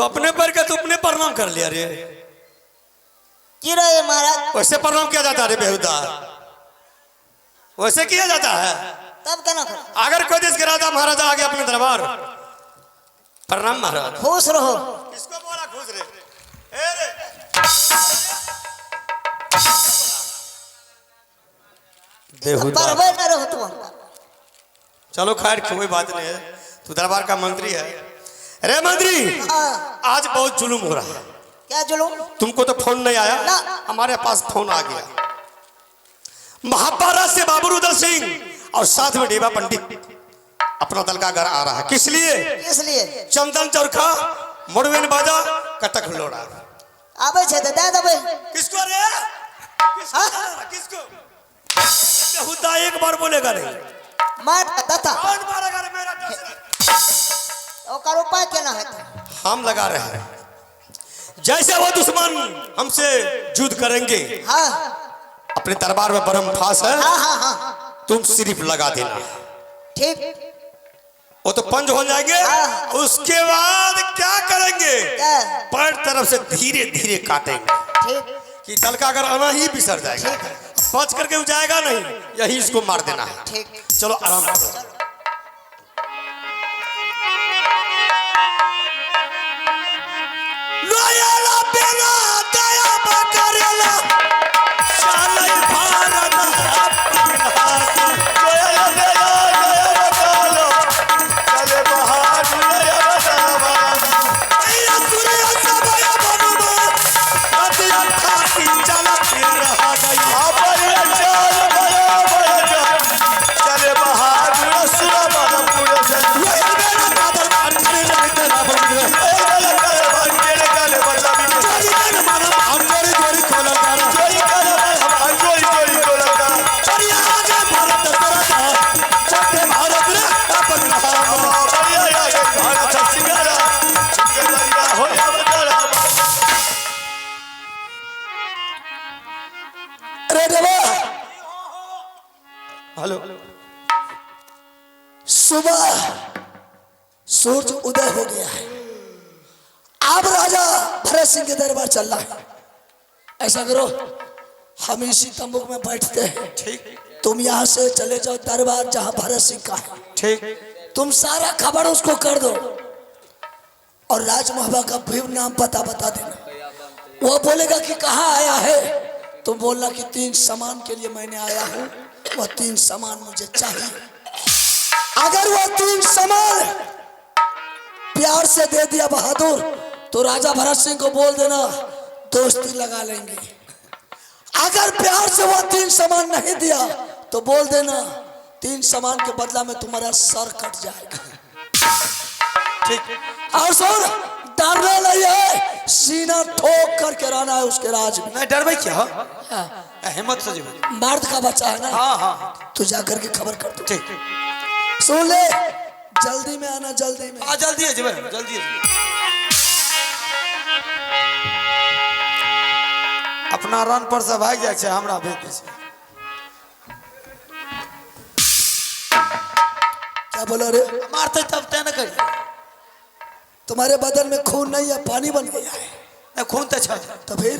तू अपने पर के तू अपने प्रणाम कर लिया रे। की रहे महाराज? वैसे प्रणाम किया जाता है रे बेहुदा, वैसे किया जाता है। तब केना कर? अगर कोई देश के राजा महाराजा आ गया अपने दरबार, प्रणाम महाराज। खुश रहो। किसको बोला खुश रे? ए रे। बेहुदा। पढ़बे न रहो तुम। चलो खैर कोई बात नहीं है, तू दरबार का मंत्री है। अरे मंत्री, हाँ। आज बहुत जुल्म हो रहा है। क्या जुलूम? तुमको तो फोन नहीं आया ना। हमारे पास फोन आ गया। महापारा से बाबू रुदल सिंह और साथ में डेवा पंडित अपना दल का घर आ रहा है। किस लिए? इसलिए चंदन चरखा, मुड़वेन बाजा, कटक लोड़ा। आबै छै तऽ दए देबै। किसको रे? किसको? हाँ? किसको? बेहुदा एक बार बोलेगा नहीं। मार दता। कौन मारेगा रे मेरा दूसरा? ओकर उपाय केना हेतै? हम लगा रहे हैं, जैसे वो दुश्मन हमसे युद्ध करेंगे, हाँ अपने दरबार में ब्रह्म फास है, हाँ हाँ हाँ तुम सिर्फ लगा देना। ठीक। वो तो पंज हो जाएंगे। हाँ। उसके बाद क्या करेंगे? क्या? पैर तरफ से धीरे धीरे काटेंगे ठीक। कि दल का अगर आना ही बिसर जाएगा, बच करके वो जाएगा नहीं, यही इसको मार देना है। ठीक। चलो आराम करो। लोयाला बेला दया बकरेला, चलै भारत अपना। लोयाला बेला दया बकरेला, चले बहार दया बकरेला। अय्या सूर्य सबया बनुमा, नदिया खाती चलत रहा गई। आपरिया चाल बया बया, चले बहार रसुरा बना पूरे चले। लोयाला बेला दादर मार करे रे तेरा बनुमा। लोयाला बेला बंजेरे काले बदला भी। चोरी कर मारा हम जोरी जोरी खोलल करा। चोरी कर मारा हम जोरी जोरी खोलल करा। चोरिया आगे भारत तेरा था, चलते भारत रे अपन नाम। आपरिया आगे भारत सिंगारा, सिंगारा हो अवतारा। अरे देवा, हेलो। सुबह सूरज उदय हो गया है। अब राजा भरत सिंह के दरबार चल रहा है। ऐसा करो, हम इसी तंबू में बैठते हैं। ठीक। तुम यहाँ से चले जाओ दरबार जहाँ भरत सिंह का है। ठीक। तुम सारा खबर उसको कर दो और राजमहबा का भी नाम पता बता देना। वो बोलेगा कि कहाँ आया है, तुम बोलना कि 3 सामान के लिए मैंने आया हूँ, वह 3 सामान मुझे चाहिए। अगर वह 3 सामान प्यार से दे दिया बहादुर, तो राजा भरत सिंह को बोल देना दोस्ती लगा लेंगे। अगर प्यार से वह 3 सामान नहीं दिया तो बोल देना 3 सामान के बदला में तुम्हारा सर कट जाएगा। ठीक। और सुन, डरना नहीं है, सीना ठोक करके रहना है उसके राज में। नहीं डरबै क्या हो? हिम्मत से जेबै। मर्द का बच्चा है ना। हाँ हाँ। तू जा करके खबर कर दो। ठीक। सुन ले, जल्दी में आना, जल्दी में। हाँ जल्दी है जेबै, जल्दी है। अपना रन पर से भागि जाइ छै, हमरा भेज दै छै। क्या बोला रे? मारते तब तय न करी। तुम्हारे बदन में खून नहीं है, पानी बन गया है। नहीं खून तो छै। तो फिर?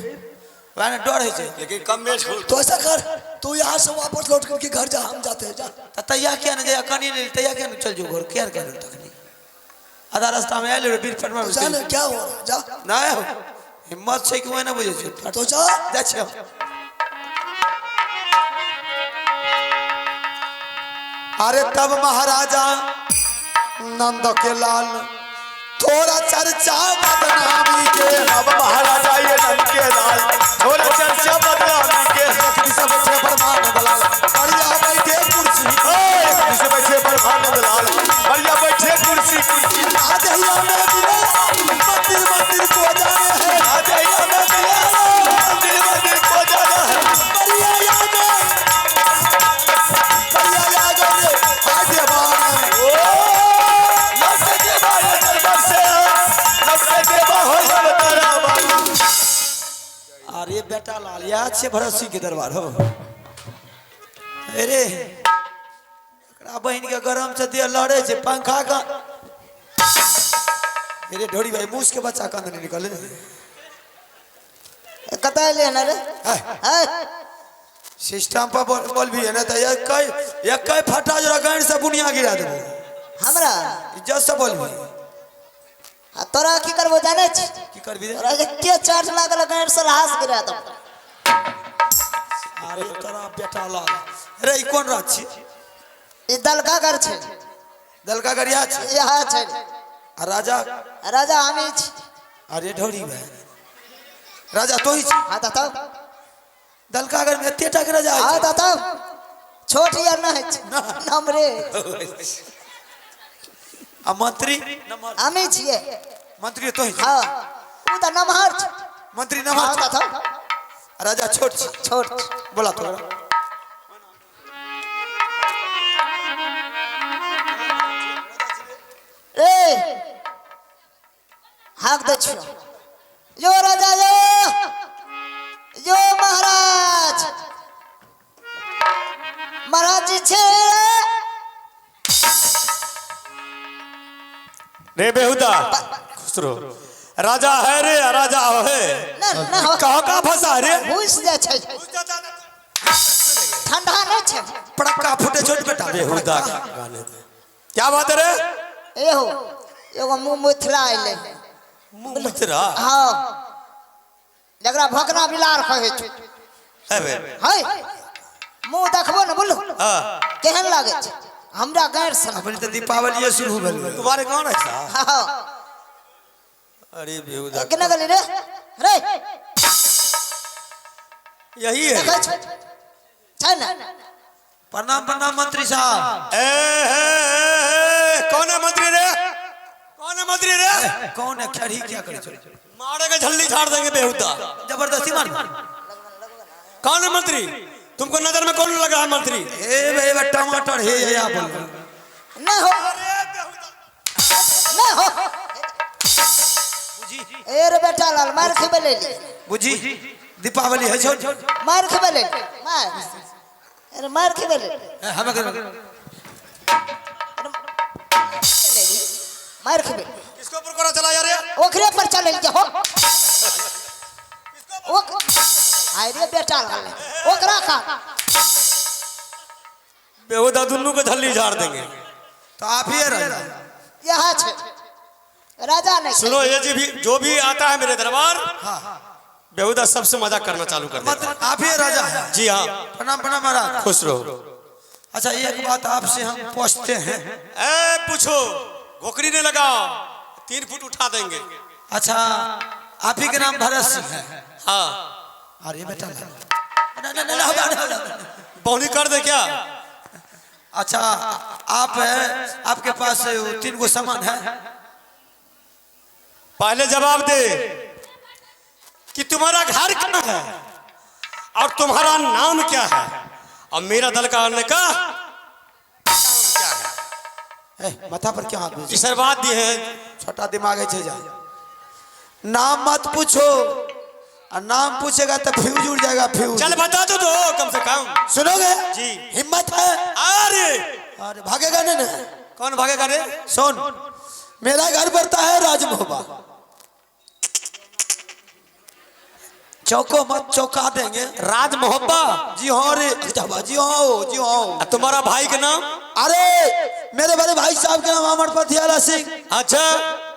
वएह ने डर होइ छै। लेकिन कम में छोड़। तो ऐसा कर, तू यहाँ से वापस लौट करके घर जा, हम जाते हैं, जा। त तैया किया ने जाय, कनी नहीं, तैया किया ने चल जो घर, किया ने तखनी। आधा रास्ता में आयल रे, बीर पटमा में जा चलि ना, क्या हो रहा है? जा। नहीं हो, हिम्मत छै कि वएह ने बुझै छै। तो जा। जा छियै। अरे तब महाराजा नंद के लाल थोड़ा चर्चा बदनामी के। अब महाराजा ये नंद के लाल थोड़ा चर्चा बदनामी के। सब बैठे परमानंद लाल बढ़िया बैठे कुर्सी, से बैठे परमानंद लाल बढ़िया बैठे कुर्सी। आज ही हमें मिला मंदिर मंदिर को जाने है। आज ही हमें मिला मंदिर मंदिर को जाना है। बढ़िया याद है, बढ़िया याद है आज बार। ओ लौट देवा ये दरबार से, लौट देवा हो अवतारा। अरे बेटा लाल, याद छै भरत सिंह के दरबार हो। अरे एकरा बहिन के गरम से देह लड़े छै, पंखा का अरे ढोरी भाई मूस के बच्चा कंद नहीं निकले। कतऽ एलियै हन रे? है? सिस्टम पर बोल, बोल भी है ना तो एक कई फटा जरा गांड से बुनिया गिरा देबो। हमरा इज्जत से बोल भी। आ तोरा की करबो जानै छी? की करबी रे? तोरा के चार्ज लागल गांड से लहास गिरा देबो। अरे तोरा बेटा लाल रे ई कोन राज छी? ई दलका घर छै। दलका गरिया छै। इएह छै। आ राजा? राजा हमी छी। अरे ढोरी भाई राजा तो ही छी। हाँ तऽ तब दलका घर में एते टा के राजा हाँ तऽ तब छोट यार नहि छै नमरे। आ मंत्री? हमी छियै। मंत्री तो ही। हाँ उ तऽ नमहर छै। मंत्री नमहर हाँ छै। तऽ तब राजा छोट छै। छोट छै। बोला तो रे हाक दै छियौ। यो राजा यो यो महाराज महाराज जी छै रे बेहुदा खुश रहो। राजा है रे राजा है ना ना हो। कहाँ कहाँ फंसा रे? घुस जाइ छै। ठंडा नहि छै। पड़क्का फूटे छोट बेटा। बेहुदा गाने दे। क्या बात है रे? एहो एगो मुँह मिथिला अयलै। मुँह मिथिला? हाँ जकरा भकना बिलार कहै छै। है बे। है मुँह देखबो ने बोलू हाँ केहन लागै छै हमरा गैर सन। अपने तो दीपावली शुरू भेल। तुम्हारे कौन है साहब? हाँ अरे बेहुदा केना गेली रे रे? यही है। देखै छै छै ने? प्रणाम प्रणाम मंत्री साहब। ए, ए, ए, कौन है मंत्री रे? कौन है मंत्री रे? कौन है खड़ी क्या करे छो? मारेगा झल्ली झाड़ देंगे बेहुदा। जबरदस्ती मार। कौन है मंत्री? तुमको नजर में कौन लगा है मंत्री? ए बे बे टमाटर हे या बोल। नहीं हो नहीं हो। ए रे बेटा लाल मार खेबे ले ली। बुझी दीपावली है छो। मार खेबे ले मार। अरे मार खेबे ले। हम कर मार खेबे। किसको पर कोरा चला जा रे? ओकरे पर चले के हो। ओक अरे बेटा लाल ओकरा खा। बेहुदा दुन्नू को झल्ली झाड़ देंगे। तो आप ही राजा। यहाँ छे राजा नहीं। सुनो ये जी भी जो भी आता है मेरे दरबार। हाँ बेहुदा सबसे मजाक करना चालू कर देता है। आप ही राजा है। जी हाँ। प्रणाम प्रणाम महाराज। खुश रहो। अच्छा एक बात आपसे हम पूछते हैं। ए पूछो घोकरी ने लगाओ 3 फुट उठा देंगे। अच्छा आप ही के नाम भरत सिंह है? हाँ। अरे बेटा ना ना ना बोनी कर दे क्या? अच्छा आप है आपके पास 3 गो सामान है। पहले जवाब दे कि तुम्हारा घर कहाँ है और तुम्हारा नाम क्या है और मेरा दल का आने का काम क्या है? माथा पर क्या हाथ आशीर्वाद दिए हैं। छोटा दिमाग है जा। नाम मत पूछो और नाम पूछेगा तो फ्यूज उड़ जाएगा फ्यूज। चल बता तो दो कम से कम। सुनोगे? जी। हिम्मत है? अरे अरे भागेगा नहीं ना? कौन भागेगा रे? सुन मेरा घर पड़ता है राजमोहबा। चौको मत चौका देंगे। राजमोहब्बा? जी हाँ रे जी हाँ जी हाँ। तुम्हारा भाई के नाम? अरे मेरे बड़े भाई साहब के नाम अमर पथियाला सिंह। अच्छा।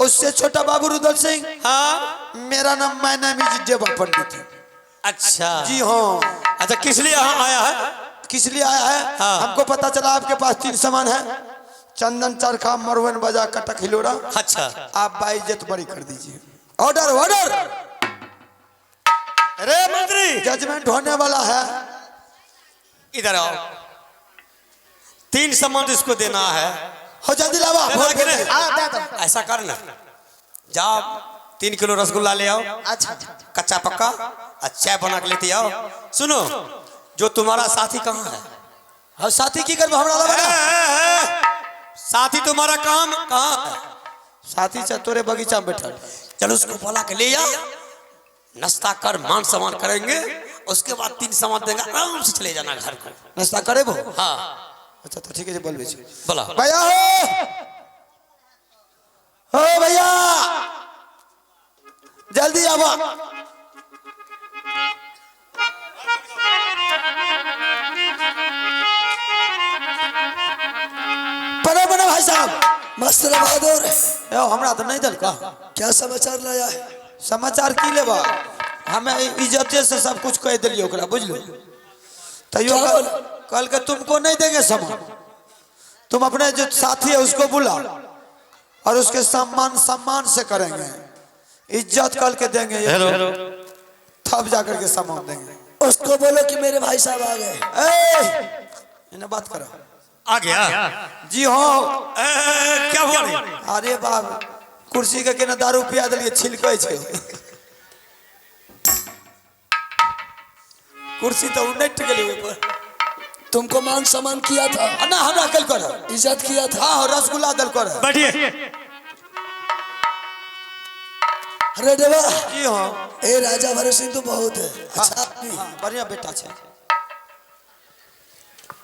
उससे छोटा बाबू रुदल सिंह। हाँ। मेरा नाम मैं नाम देवा पंडित। अच्छा जी हाँ। अच्छा किस लिए यहाँ आया है? किस लिए आया है? हाँ। हमको पता चला आपके पास 3 सामान है, चंदन चरखा मरवन बजा कटक हिलोरा। अच्छा आप बाइज्जत बड़ी कर दीजिए। Order order. अरे मंत्री जजमेंट होने वाला है। इधर आओ। 3 सामान इसको देना है। हो जल्दी लावा। ऐसा करना जाओ 3 किलो रसगुल्ला ले आओ। अच्छा कच्चा पक्का अच्छा बना के लेते आओ। सुनो जो तुम्हारा साथी कहाँ है? हाँ साथी की करबो हमरा लावा। साथी तुम्हारा काम कहाँ है? साथी तोरे बगीचा में बैठा। चलो उसको बुला के ले आओ, नाश्ता कर मान सम्मान करेंगे, उसके बाद 3 सामान देंगे, आराम से चले जाना घर को। नाश्ता करे वो? हाँ। अच्छा तो ठीक है बोल बेच बोला भैया हो। ओ भैया जल्दी आवा। बने बने भाई साहब। मस्त बहादुर। यो हमरा तो नहीं दल का। क्या समाचार लाया है? समाचार की लेबा, हमें इज्जते से सब कुछ कह दिलियो ओकरा, बुझलो? तैयो क्या बोला? कल के तुमको नहीं देंगे सामान, तुम अपने जो साथी है उसको बुला और उसके सम्मान सम्मान से करेंगे, इज्जत कल के देंगे। हेलो। तब जाकर के सामान देंगे। उसको बोलो कि मेरे भाई साहब आ गए। ए, इन्हें बात करो। आ गया। जी हाँ। ए, क्या हुआ रे? अरे बाप, कुर्सी के केना दारू पिया दिलिए, छिलकै छै कुर्सी, तो उनट गेलै ओहि पर। तुमको मान सम्मान किया था? आ ना, हमरा कल कर। इज्जत किया था? हाँ, रसगुल्ला दल कर। बैठिए। अरे देवा। जी हाँ। ए राजा भरत सिंह तो बहुत है अच्छा आदमी। हाँ, बढ़िया बेटा छै।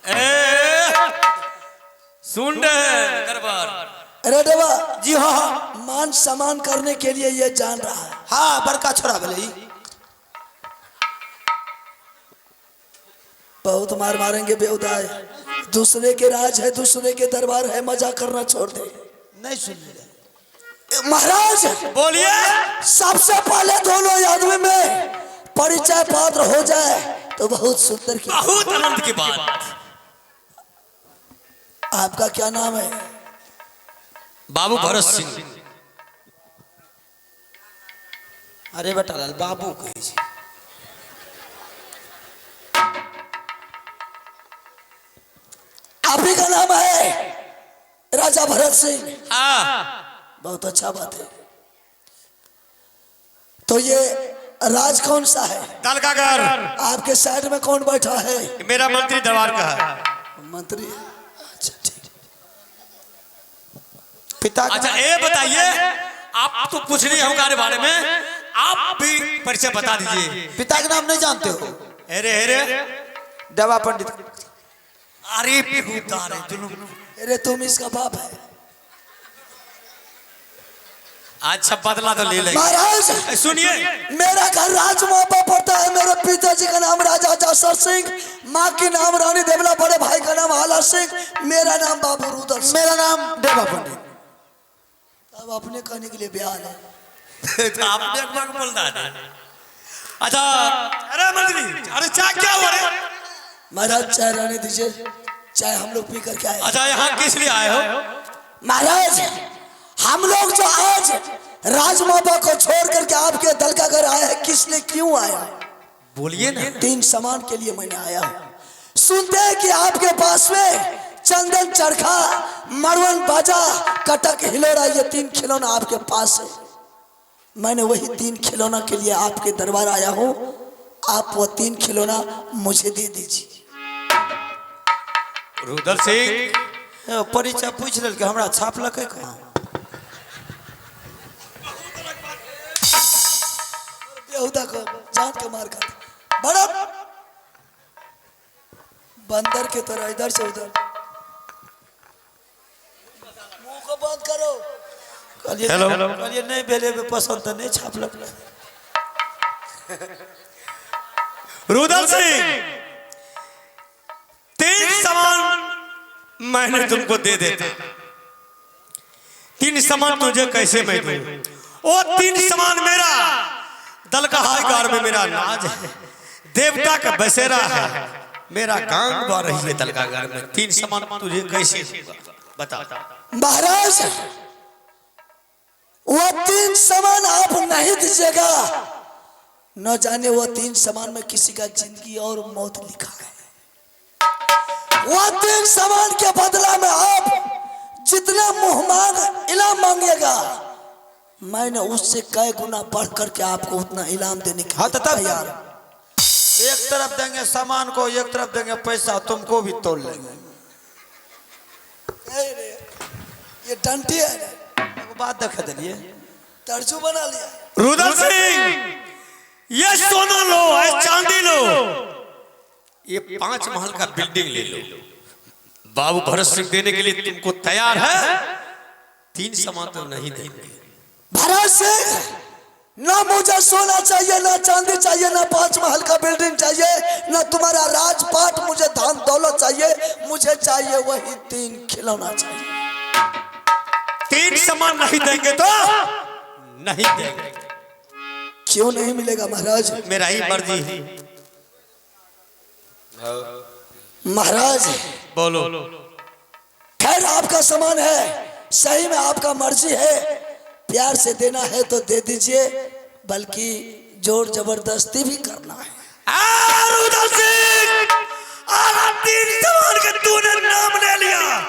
ए, सुन रहे दरबार। अरे देवा। जी हाँ हाँ। मान सम्मान करने के लिए ये जान रहा है। हाँ, बड़का छोरा भेलै ई। बहुत मार मारेंगे बेहुदा है। दूसरे के राज है, दूसरे के दरबार है, मजा करना छोड़ दे। नहीं सुन। महाराज। बोलिए। सबसे पहले दोनों आदमी में परिचय पात्र हो जाए तो बहुत सुंदर की बहुत आनंद की बात। आपका क्या नाम है? बाबू भरत सिंह। अरे बेटा लाल, बाबू कहै छै। आप ही का नाम है राजा भरत सिंह? हाँ। बहुत अच्छा बात है। तो ये राज कौन सा है? दलकागर। आपके साइड में कौन बैठा है? मेरा मंत्री दरबार का है। मंत्री, अच्छा ठीक। पिता का अच्छा ये बताइए, आप तो पूछ रही हमारे बारे में, आप भी परिचय बता दीजिए। पिता के नाम नहीं जानते हो? अरे अरे। देवा पंडित। अरे बेहुदा रे दुनू। अरे तुम इसका बाप है। अच्छा बदला तो ले लेंगे। महाराज। सुनिए। मेरा घर राजमोहबा पड़ता है। मेरे पिताजी का नाम राजा जासर सिंह, माँ की नाम रानी देवला, बड़े भाई का नाम आला सिंह, मेरा नाम बाबू रुदल सिंह। मेरा नाम देवा पंडित। अब अपने कहने के लिए बयान है। तो आपने अखबार को बोल रहा है। अच्छा अरे मंत्री, अरे चाय क्या हुआ रे? महाराज चाय रहने दीजिए, चाय हम लोग पी करके आए। अच्छा यहाँ किस लिए आए हो? महाराज हम लोग जो आज राजमाता को छोड़ करके आपके दल का घर आए हैं, किस लिए क्यों आया? बोलिए ना। तीन सामान के लिए मैंने आया हूं। सुनते हैं कि आपके पास में चंदन चरखा, मरवन बाजा, कटक हिलोरा, ये तीन खिलौना आपके पास है। मैंने वही तीन खिलौना के लिए आपके दरबार आया हूं। आप वो तीन खिलौना मुझे दे दीजिए। रुदल सिंह। ए, परिचय पूछि लेलकै, हमरा छापलकै कहाँ? बेहुदा को जान के मार खाता बड़ा बंदर के तरह इधर से उधर। मुंह को बंद करो। कहलिए हेलो। कहलिए नहीं भेलै पसंद तऽ नहीं छापलक। रुदल सिंह, तीन सामान मैंने तुमको दे देता, तीन सामान तुझे कैसे मैं दूं? वो तीन सामान मेरा दल का हाईकार में मेरा नाज है, देवता का बसेरा है, मेरा गांग बह रही है दल का घर में। तीन सामान तुझे कैसे दूंगा बता। महाराज वो तीन सामान आप नहीं दीजिएगा, न जाने वो तीन सामान में किसी का जिंदगी और मौत लिखा है। वो तीन सामान के बदला में आप जितना मुंह मांग इनाम मांगेगा, मैंने उससे कई गुना बढ़ करके आपको उतना इनाम देने के हाँ, तो तब तैयार हूं। एक तरफ देंगे सामान को, एक तरफ देंगे पैसा, तुमको भी तोड़ लेंगे। ए रे, ये डंटी है रे, एगो बात देख देलिए। तर्जू बना लिया। रुदल सिंह, ये सोना लो, ये चांदी लो, ये 5 महल का बिल्डिंग ले लो। बाबू भरत सिंह देने के लिए तुमको तैयार है। तीन सामान तो नहीं देंगे। भरत सिंह, ना मुझे सोना चाहिए, ना चांदी चाहिए, ना 5 महल का बिल्डिंग चाहिए, ना तुम्हारा राजपाट, मुझे धन दौलत चाहिए। मुझे चाहिए वही 3 खिलौना चाहिए। 3 सामान नहीं देंगे तो नहीं देंगे। क्यों नहीं मिलेगा महाराज? मेरा ही मर्जी है महाराज। बोलो। खैर आपका सामान है, सही में आपका मर्जी है, प्यार से देना है तो दे दीजिए, बल्कि जोर जबरदस्ती भी करना है। उधर सिंह, 3 सामान के तूने नाम ले लिया,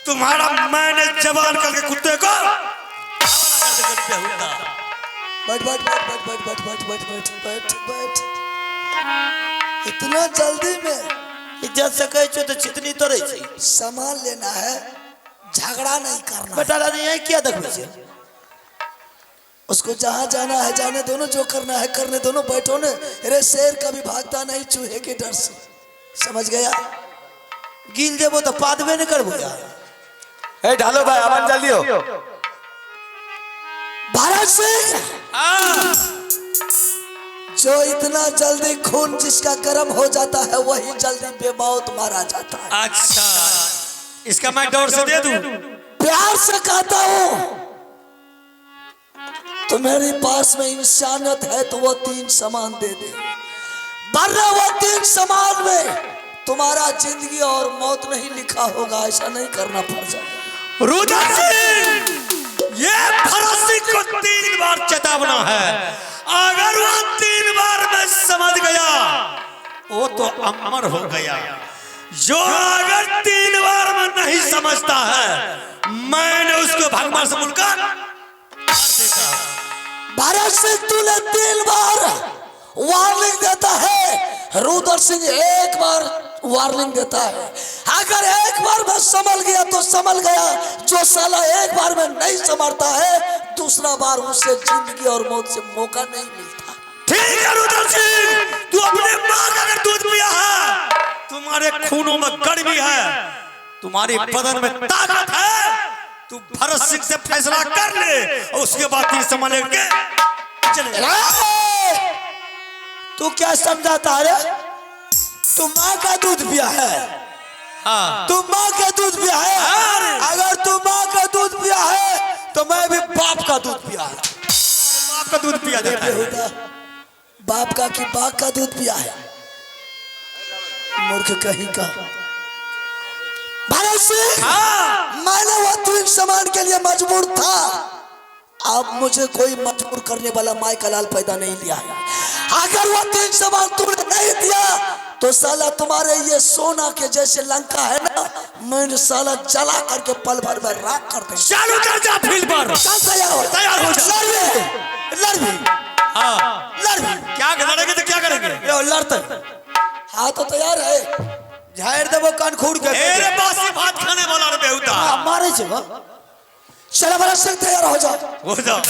तुम्हारा मैंने जवान करके कुत्ते को बैठ बैठ बैठ बैठ बैठ बैठ बैठ बैठ बैठ बैठ बैठ। इतना जल्दी में इज्जत से कहे छो तो चितनी तोड़े छी। सामान लेना है, झगड़ा नहीं करना। बेटा रानी यही क्या देखबै छै? उसको जहाँ जाना है जाने दोनों, जो करना है करने दोनों। बैठो ने। अरे शेर कभी भागता नहीं चूहे के डर से, समझ गया? गिल देबो तो पादबे नहीं करबो यार। ए ढालो भाई आवाज जल्दी हो। भारत सिंह, जो इतना जल्दी खून जिसका गर्म हो जाता है वही जल्दी बेमौत मारा जाता है। अच्छा, इसका मैं डर से दे दूं? प्यार से कहता हूं, तुम्हारे पास में इंसानियत है तो वो 3 सामान दे दे, वरना वो 3 सामान में तुम्हारा जिंदगी और मौत नहीं लिखा होगा। ऐसा नहीं करना पड़ जाए। रुद्र सिंह, ये भरत सिंह को 3 बार चेतावना है, अगर वो 3 बार में समझ गया वो तो अमर हो गया। जो अगर 3 बार में नहीं समझता है, मैंने उसको भगवान से मुलाकात देता। भरत सिंह तूने 3 बार वार्निंग देता है, रुद्र सिंह 1 बार वार्निंग देता है। अगर 1 बार में संभल गया तो संभल गया, जो साला 1 बार में नहीं संभलता है दूसरा बार उसे जिंदगी और मौत से मौका नहीं मिलता। ठीक है रुद्र सिंह, तू अपने माँ का अगर दूध पिया है, तुम्हारे खूनों में गर्मी है, तुम्हारे बदन में ताकत है, तू भरत सिंह से फैसला कर ले और उसके बाद 3 सामान लेके चले। तू क्या समझाता है? तू माँ का दूध पिया है। हाँ। तू माँ का दूध पिया है। अगर तू माँ का दूध पिया है तो मैं भी बाप का दूध पिया है। बाप का दूध पिया जाता है। बाप का कि बाप का दूध पिया है, मूर्ख कहीं का। भरत सिंह, मैंने वो 3 सामान के लिए मजबूर था, अब मुझे कोई मजबूर करने वाला माई का लाल पैदा नहीं लिया है। अगर वो 3 सामान तुमने नहीं दिया तो साला तुम्हारे ये सोना के जैसे लंका है ना, मैंने साला जला करके पल भर में राख कर दे। चल उतर जा फील्ड पर, चल तैयार हो, तैयार हो जा। लड़ भी, हाँ लड़ भी। क्या लड़ेंगे तो क्या करेंगे? लड़ते। हाँ तो तैयार है। झाड़ देबो कान खूड़ के। मेरे बासी भात खाने वाला रे बेहुदा। मारे छे। चलो भरत सिंह तैयार हो जाओ। हो जाओ।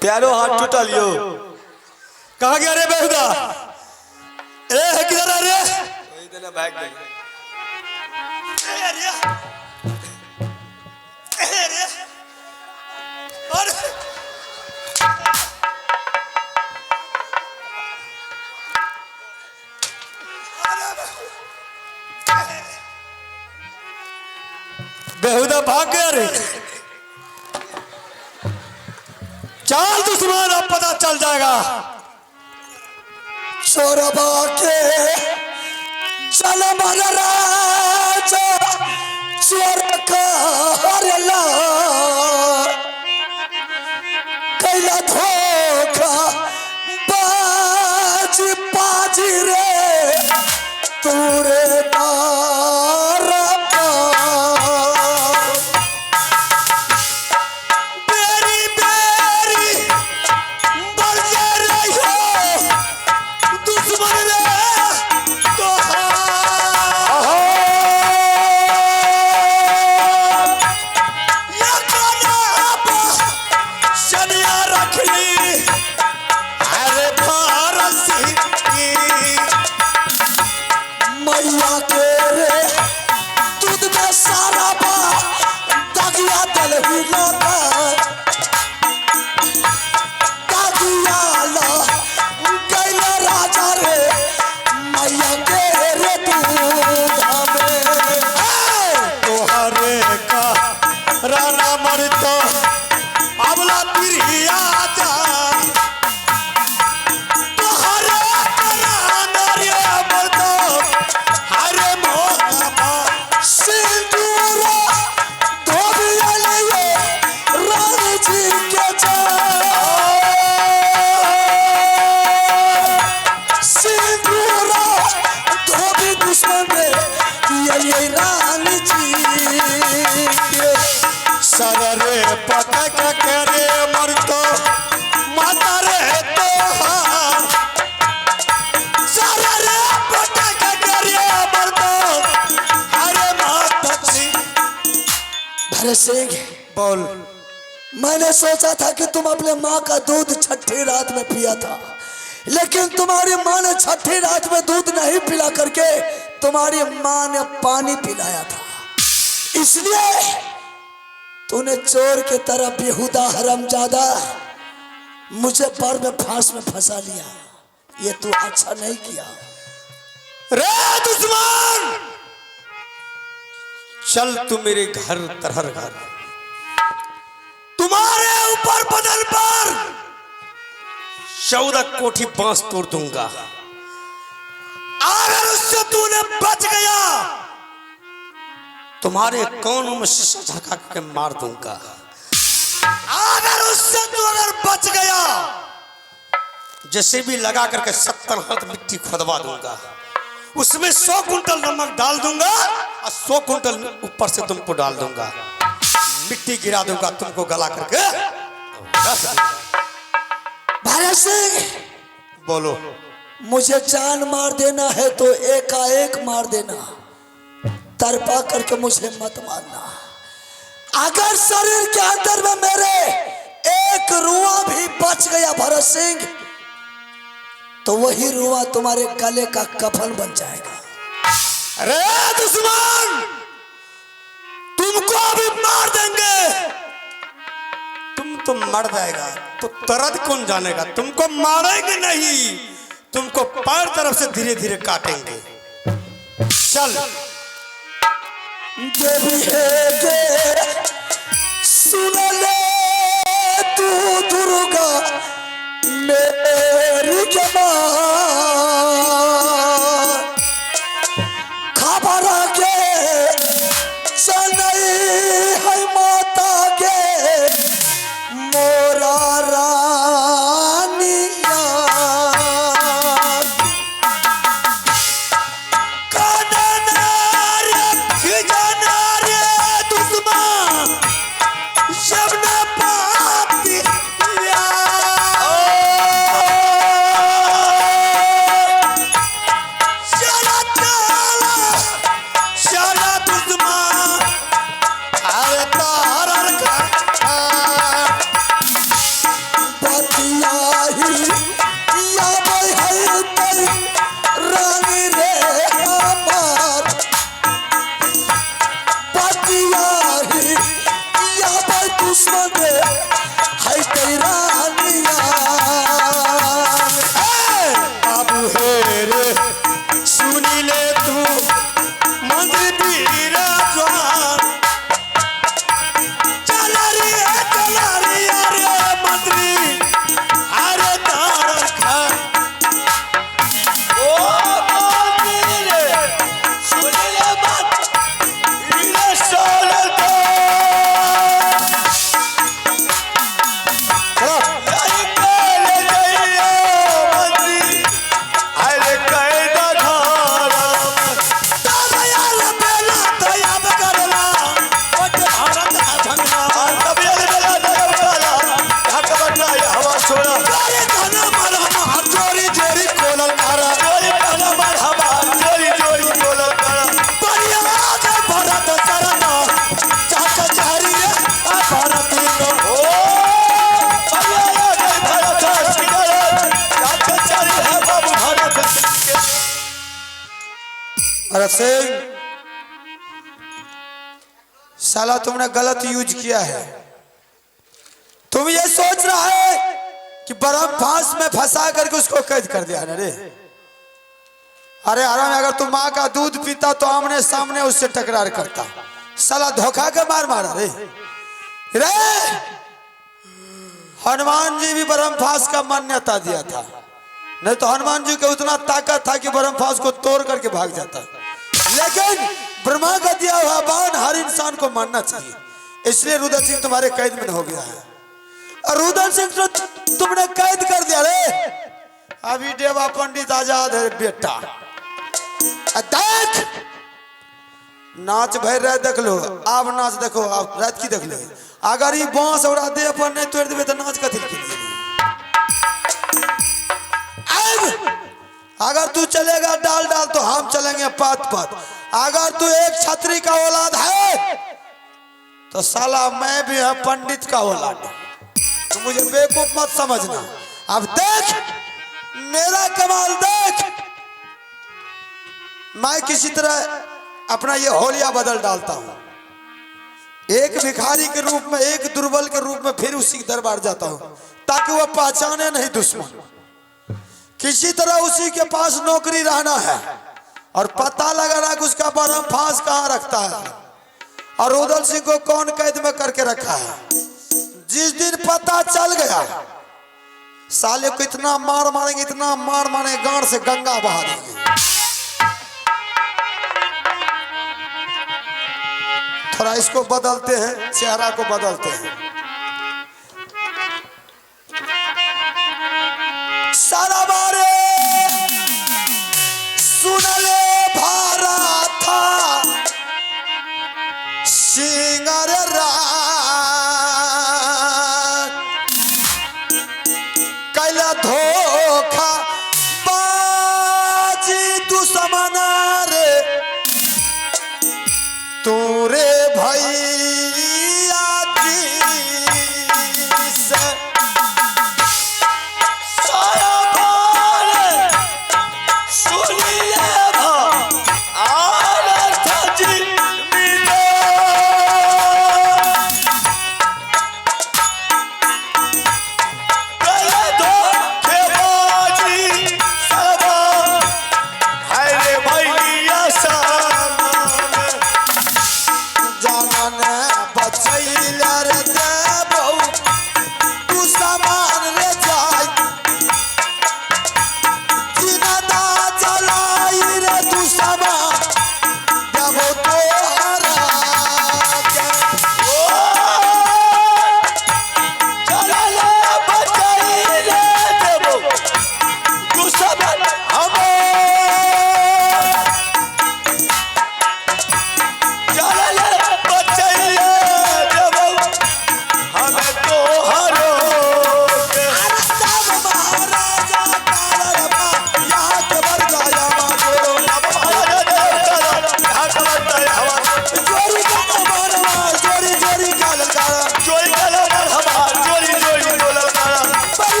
प्यारो हाथ टूटल यो। कहाँ गया रे बेहुदा? ए किधर है रे? वही देना भाग गए। अरे अरे अरे बेहुदा भाग गया रे। चल दुश्मन, अब पता चल जाएगा। चोरबा के चल मर राजा चोर करला कैला धोखा बाज बाजी रे तूरे तार बेरी बेरी बढ़ जा रही हो दुश्मन रे तोहार। ये गाना अब शनिया रख ली, अरे फारसी की। मैया के रे दूध में सारा बा दगिया दलही लगा दगिया ला गैला राजा रे मैया के रे दूध में। तोहरे का राना मरतो अबला पिरिया जा, तोहरे का राना रे मरतो हरे मोहब्बा। सिंदूर धोबिया लिए रानी जी के जान। सिंदूर धोबी दुश्मन रे ये रानी जी के। सर रे पटक के रे मरतो माता रे तोहार, सर रे पटक के रे मरतो हरे माता जी। भरत सिंह बोल। मैंने सोचा था कि तुम अपने माँ का दूध छठी रात में पिया था, लेकिन तुम्हारी माँ ने छठी रात में दूध नहीं पिला करके तुम्हारी माँ ने पानी पिलाया था। इसलिए तूने चोर के तरह बेहुदा हरामजादा मुझे पर में फांस में फंसा लिया। ये तू अच्छा नहीं किया। रे दुश्मन, चल तू मेरे घर तरहर घर, तुम्हारे ऊपर बदन पर 14 कोठी बांस तोड़ दूंगा। अगर उससे तूने बच गया तुम्हारे कानों में शीशा झका के मार दूंगा। अगर उससे तू अगर बच गया जैसे भी लगा करके 70 हाथ मिट्टी खोदवा दूंगा, उसमें 100 कुंटल नमक डाल दूंगा और 100 कुंटल ऊपर से तुमको डाल दूंगा, मिट्टी गिरा दूंगा तुमको गला करके रख दूंगा। भरत सिंह बोलो। मुझे जान मार देना है तो एकाएक मार देना, तरपा करके मुझे मत मारना। अगर शरीर के अंदर में मेरे एक रुआ भी बच गया भरत सिंह, तो वही रुआ तुम्हारे गले का कफन बन जाएगा। अरे दुश्मन, तुमको अभी मार देंगे, तुम तो मर जाएगा तो तरद कौन जानेगा। तुमको मारेंगे नहीं, तुमको पैर तरफ से धीरे धीरे काटेंगे। चल। देवी है गे सुन ले तू दुर्गा मेरी जमा खबर के चलई है माता के मोरा रानिया। दुश्मन भरत सिंह, साला तुमने गलत यूज किया है। तुम ये सोच रहा है कि ब्रह्मफास में फंसा करके उसको कैद कर दिया ना रे। अरे आराम, अगर तुम माँ का दूध पीता तो आमने सामने उससे टकरार करता। साला धोखा के मार मारा रे रे। हनुमान जी भी ब्रह्मफास का मान्यता दिया था, नहीं तो हनुमान जी के उतना ताकत था कि ब्रह्मफास को तोड़ करके भाग जाता। लेकिन ब्रह्मा का दिया हुआ बाण हर इंसान को मानना चाहिए, इसलिए रुद्र सिंह तुम्हारे कैद में हो गया है। और रुद्र सिंह तो तुमने कैद कर दिया रे। अभी देवा पंडित आजाद है बेटा। देख नाच भर रहे, देख लो आप नाच देखो, आप रात की देख लो। अगर ये बांस और देह पर नहीं तोड़ देवे तो नाच कथी के लिए? अगर तू चलेगा डाल डाल तो हम चलेंगे पात पात। अगर तू एक छतरी का औलाद है तो साला मैं भी हूं पंडित का औलाद, तो मुझे बेवकूफ मत समझना। अब देख मेरा कमाल देख, मैं किसी तरह अपना ये होलिया बदल डालता हूं। एक भिखारी के रूप में, एक दुर्बल के रूप में फिर उसी दरबार जाता हूं, ताकि वह पहचाने नहीं दुश्मन। किसी तरह उसी के पास नौकरी रहना है और पता लगाना कि उसका ब्रह्मफास कहां रखता है और उदल सिंह को कौन कैद में करके रखा है। जिस दिन पता चल गया, साले को इतना मार मारेंगे, इतना मार मारेंगे, गांड से गंगा बहा देंगे। थोड़ा इसको बदलते हैं, चेहरा को बदलते हैं। सारा बारे सुन ले भारा था सिंगर कैला धोखा बाजी दुश्मन रे तोरे भैया जी से। सुनिए।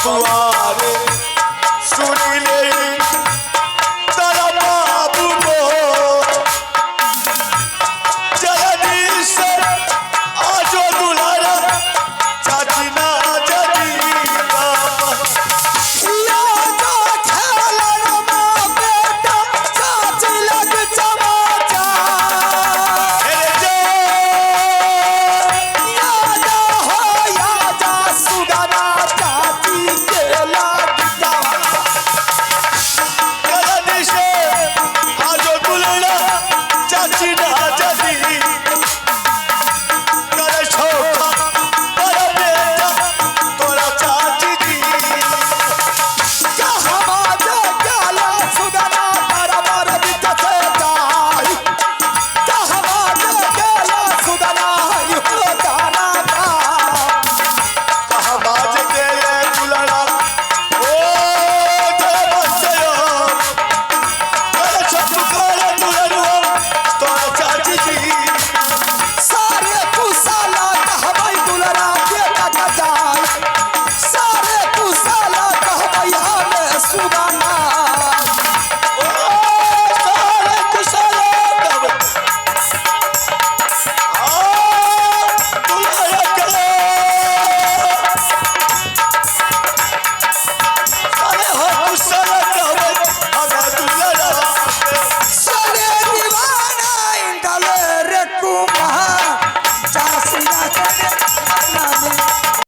बबुआ रे सुनी ले तारा बाबू को जगदीश आजो दुलारा चाची ना जदी जगदीश आजो दुलारा चाची ना जदी करे छोटा बड़ा बेटा तोरा चाची जी। बाज के ये दुलारा ओ जय बच्चयो करे छोटू करे दुलारुआ तोरा चाची जी। सारे कुसाला कहबै दुलरा बेटा का जाय, सारे कुसाला कहबै हमे सुगा।